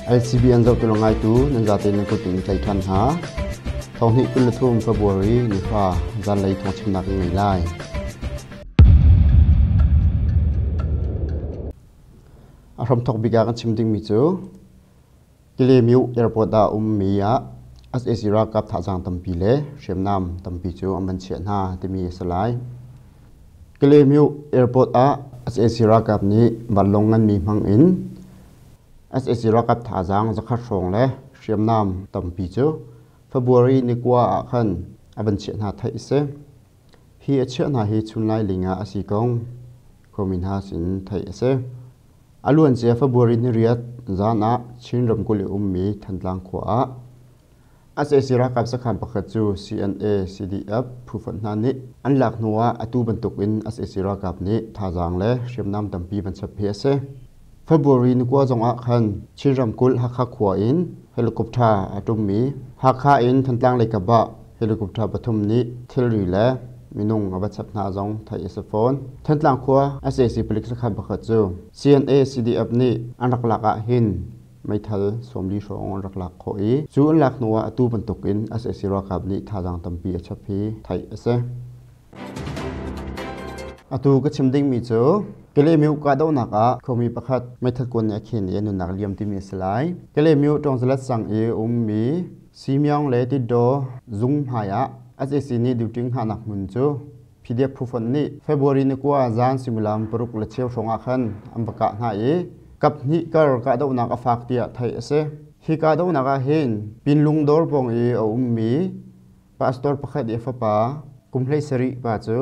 LCBN zohtu le ngaitu nan zate nan kut in tlai ṭhan hna. Thonghnih 23 February nihra zanlei thawngchimnak in ngei lai. A hramthok bik ah kan chim dingmi cu Kilemyu airport ah ummi ah sac ralkap thazaang tampi le hriamnam tampi cu an van chiah hna timi a si lai. Kilemyu airport ah sac ralkap nih vanlawng nganmi hmang in sac ralkap thazaang zakhat hrawng le hriamnam tampi cu February ni kua ah khan a van chiah hna theih a si. Hi a chiah hna hi chunlai ling ah a si kong khuami hna sin theih a si. A luancia February ni riat zan ah Chin ramkulh i ummi Thantlang khua ah sac ralkap sakhan pakhat cu CNA CDF phufonh hna nih an lak hnu ah atu bantuk in sac ralkap nih thazaang le hriamnam tampi van chap hi a si. February ni kua zong ah khan Chin ramkulh Hakha khua in helicopter a ṭummi Hakha in Thantlang leikap ah helicopter pathum nih thilri le minung a va chap hna zong theih a si fawn. Thantlang khua sac palik sakhan pakhat cu CNA CDF nih an rak lak ah hin meithal 40 hrawng an rak lak khawh i cu an lak hnu ah atu bantuk in sac ralkap nih thazaang tampi a chap hi theih a si. Atu ka chim dingmi cu Kalaymyo kahdohnak ah khuami pakhat meithal kuan nih a khen i a nunnak liam timi a si lai. Kalaymyo Ṭawngzalat sang i a ummi Simyong le Tiddaw zung hmai ah sac nih duty hngahnak hmun cu PDF phufonh nih February ni kua zan suimilam paruk le cheu hrawng ah khan an va kah hna i kaphnih kar kahdohnak a fak tiah theih a si. Hi kahdohnak ah hin Pinlung dawr pawng i a ummi pastor pakhat i a fapa kum 17 pa cu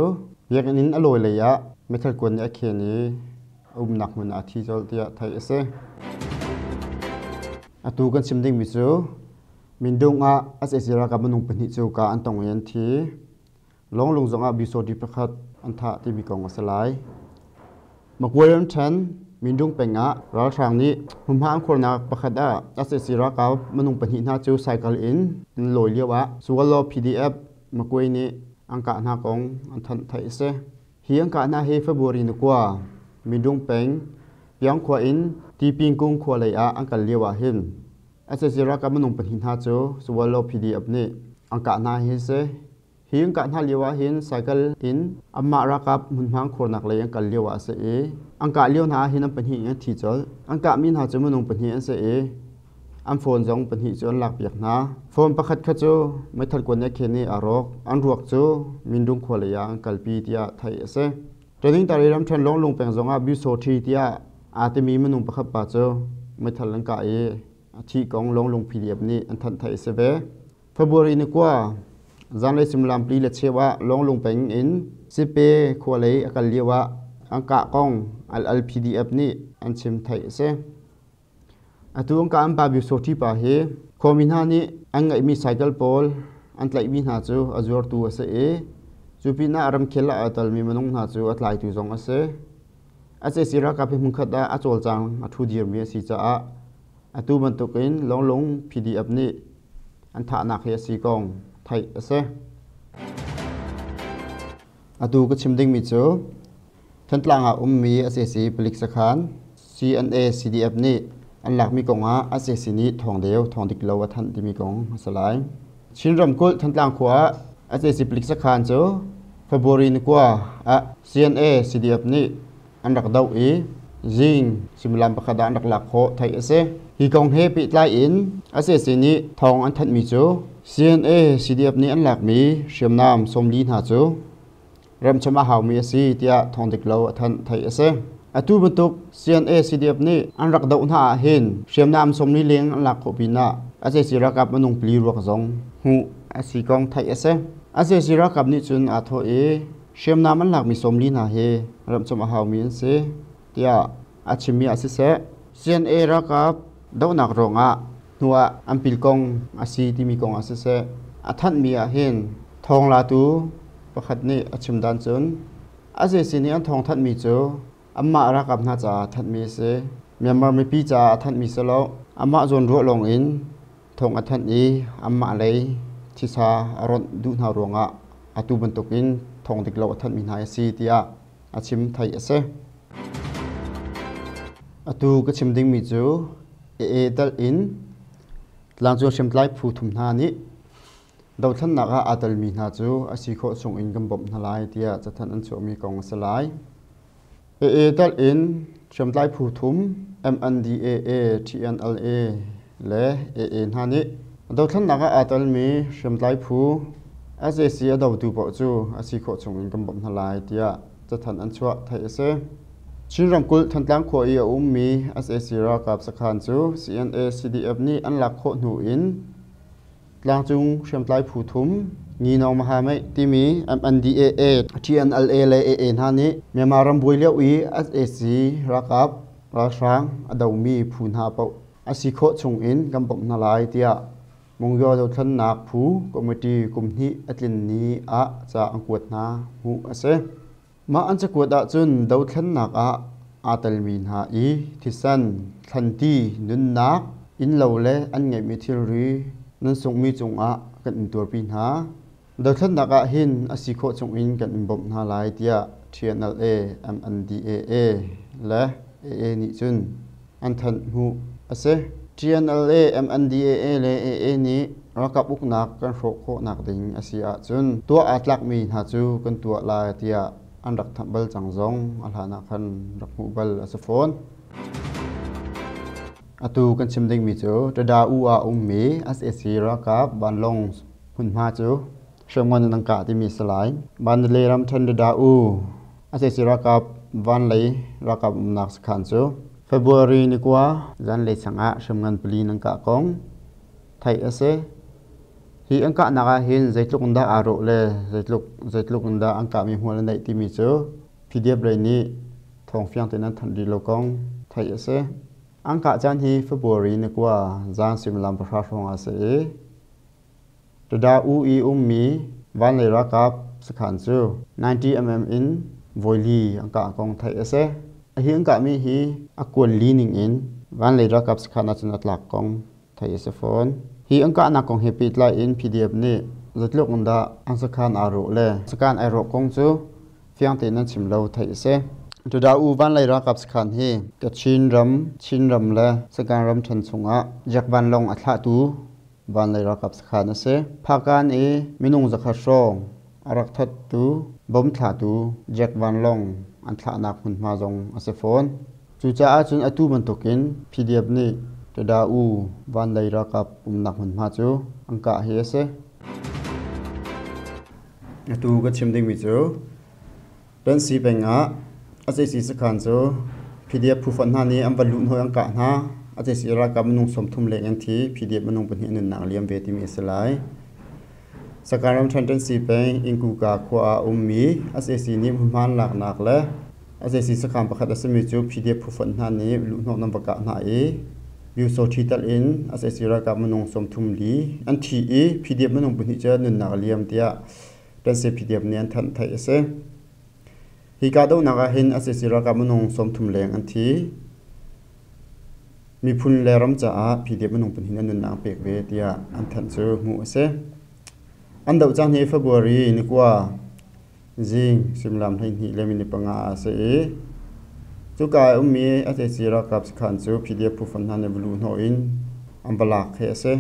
biakinn in a lawi lei ah meithal kuan nih a khen i a umnak hmun ah a thi colh tiah theih a si. Atu kan chim dingmi cu Mindung ah sac ralkap minung pahnih cu ka an tong i an thi. Lawnglung zongah bisawṭi pakhat an thah timi kong a si lai. Magway ramṭhen Mindung peng ah ralhrang nih hmunhma an khuarnak pakhat ah sac ralkap minung pahnih hna cu cycle in an lawi lio ah Suwalaw PDF Magway nih an kah hna kong an thanh theih a si. Hi an kah hna hi February ni kua Mindung peng Piangkhua in Tipingkung khua lei ah an kal lio ah hin sac ralkap minung pahnih hna cu Suwalaw PDF nih an kah hna hi a si. Hi an kah hna lio ah hin cycle in anmah ralkap hmunhma an khuarnak lei an kal lio ah a si i an kah lio hna ah hin an pahnih in an thi colh. An kahmi hna cu minung pahnih an si i an phone zong pahnih cu an lakpiak hna. Phone pakhat kha cu meithal kuan nih a khen i aa rawk. An ruak cu Mindung khua lei ah an kalpi tiah theih a si. Ṭeningtari ramṭhen Lawnglung peng zongah Byusawṭhi tiah aa timi minung pakhat pa cu meithal an kah i a thih kong Lawnglung PDF nih an thanh theih a si ve. February ni kua zanlei suimilam pli le cheu ah Lawnglung peng in Sipe khua lei a kal lio ah an kah kong LLPDF nih an chim theih a si. Atu an kah an pa Byusawṭhi pa hi khuami hna nih an ngeihmi cycle pawl an tlaihmi hna cu a zuartu a si i cu pinah ramkhel ah aa telmi minung hna cu a tlaitu zong a si. Sac ralkap hi hmunkhat ah a cawlcang a ṭhu dirmi a si caah atu bantukin Lawnglung PDF nih an thahnak hi a si kong theih a si. Atu ka chim dingmi cu Thantlang ah ummi sac palik sakhan CNA CDF nih an lakmi kong ah sac nih thawng deu thawng dik lo a thanh timi kong a si lai. Chin ramkulh Thantlang khua ah sac palik sakhan cu February ni kua ah CNA CDF nih an rak doh i zing suimilam pakhat ah an rak lak khawh theih a si. Hi kong he pehtlai in sac nih thawng an thanhmi cu CNA CDF nih an lakmi hriamnam 40 hna cu remcham a haumi a si tiah thawng dik lo a thanh theih a si. Atu bantuk CNA CDF nih an rak doh hna ah hin hriamnam 40 leng an lak khawh pinah sac ralkap minung pali ruak zong hmuh a si kong theih a si. Sac ralkap nih cun aa thawh i hriamnam an lakmi 40 hna hi remhchom a haumi an si tiah a chimmi ah siseh CNA ralkap dohnak ruangah hnu ah an pil kong a si timi kong ah siseh a thanhmi ah hin thawnglatu pakhat nih a chim dan cun sac nih an thawng thanhmi cu anmah ralkap hna caah thanhmi a si. Myanmar mipi caah a thanhmi si lo. Amah zawn ruah lawng in thawng a thanh i anmah lei thisa a ronh duh hna ruangah atu bantukin thawng dik lo a thanhmi hna a si tiah a chim theih a si. Atu ka chim dingmi cu AA telh in tlangcung hriamtlai phu thum hna nih dothlennak ah aa telmi hna cu a si khawh chung in kan bawmh hna lai tiah cathanh an chuahmi kong a si lai. AA telh in hriamtlai phu thum MNDAA, TNLA le AA hna nih dothlennak ah aa telmi hriamtlai phu sac a dotu paoh cu a si khawh chung in kan bawmh hna lai tiah cathanh an chuah theih a si. Chin ramkulh Thantlang khua i a ummi sac ralkap sakhan cu CNA CDF nih an lak khawh hnu in tlangcung hriamtlai phu thum Nginawng Mahameih timi MNDAA, TNLA le AA hna nih Myanmar ram buai lio i sac ralkap ralhrang a domi phu hna paoh a si khawh chung in kan bawmh hna lai tiah Mungyaw dothlennak phu committee kum hnih a tlin ni ah ca an kuat hna hmuh a si. Mah an cakuat ahcun dothlennak ah aa telmi hna i thisen, thlanti, nunnak, innlo le an ngeihmi thilri nan sunghmi cungah kan in tuarpi hna. Dothlennak ah hin a si khawh chungin kan in bawmh hna lai tiah TNLA, MNDAA le AA nih cun an thanh hmuh a si. TNLA, MNDAA le AA nih ralkap uknak kan hrawh khawhnak ding a si ahcun tuah aa tlakmi hna cu kan tuah lai tiah an rak thanh bal cang zong a hlan ah khan rak hmuh bal a si fawn. Atu kan chim dingmi cu Tada U ah ummi sac ralkap vanlawng hmunhma cu hriamngan in an kah timi a si lai. Mandalay ramṭhen Tada U sac ralkap vanlei ralkap umnak sakhan cu February ni kua zanlei sang ah hriamngan pali in an kah kong theih a si. Hi an kahnak ah hin zeitluk in dah aa rawh le zeitluk in dah an kahmi hmual a neih timi cu PDF lei nih thawng fiang tein an thanh rih lo kong theih a si. An kah caan hi February ni kua zan suimilam 10 hrawng ah a si i Tada U i ummi vanlei ralkap sakhan cu 90 mm in voili an kah kong theih a si. Hi an kahmi hi a kuan li ning in vanlei ralkap sakhan ahcun a tlak kong theih a si fawn. Hi an kahnak kong he pehtlai in PDF nih zeitluk in dah an sakhan aa rawh le sakhan ai rawh kong cu fiang tein an chim lo theih a si. Tada U vanlei ralkap sakhan hi Kachin ram, Chin ram le Sagaing ram ṭhen chungah Jack vanlawng a thlahtu vanlei ralkap sakhan a si. Phakan i minung 100 hrawng a rak thattu bom thlatu Jack vanlawng an thlahnak hmunhma zong a si fawn. Cucaah cun atu bantukin PDF nih Tada U vanlei ralkap umnak hmunhma cu an kah hi a si. Atu ka chim dingmi cu Tansi peng ah sac sakhan cu PDF phufonh hna nih an va luh hnawi an kah hna. Sac ralkap minung 30 leng an thi, PDF minung pahnih nunnak liam ve timi a si lai. Sagaing ramṭhen Tansi peng Ingkuka khua ah a ummi sac nih hmunhma an laknak le sac sakhan pakhat a simi cu PDF phufonh hna nih luhhnawh an va kah hna i Pyusawṭhi telh in sac ralkap minung 34 an thi i PDF minung pahnih cu nunnak a liam tiah Tansi PDF nih an thanh theih a si. Hi kahdohnak ah hin sac ralkap minung 30 leng an thi. Miphun le ram caah PDF minung pahnih an nunnak pek ve tiah an thanh cu hmuh a si. An doh caan hi February ni kua zing suimilam 12 le minute 5 ah a si i cuka i ummi sac ralkap sakhan cu PDF phu hna nih va luh hnawh in an va lak hi a si.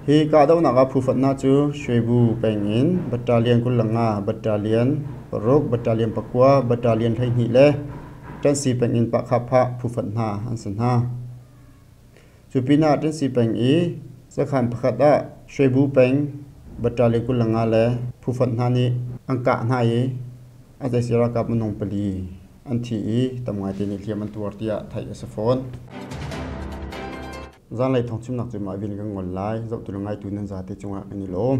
Hi kahdohnak ah phu hna cu Shwebu peng in Battalion 25, Battalion 6, Battalion 9, Battalion 12 le Ṭansi peng in Pahkhahphah phufonh hna an si hna. Cu pinah Ṭansi peng i sakhan pakhat ah Shwebu peng Battalion 25 le phufonh hna nih an kah hna i a zeisi ralkap minung pali an thi i tam ngaite nih hliam an tuar tiah theih a si fawn. Zanlei thawngchimnak cu mah vial kan ngol lai. Zohtu le ngaitu nan zate cungah kan i lawm.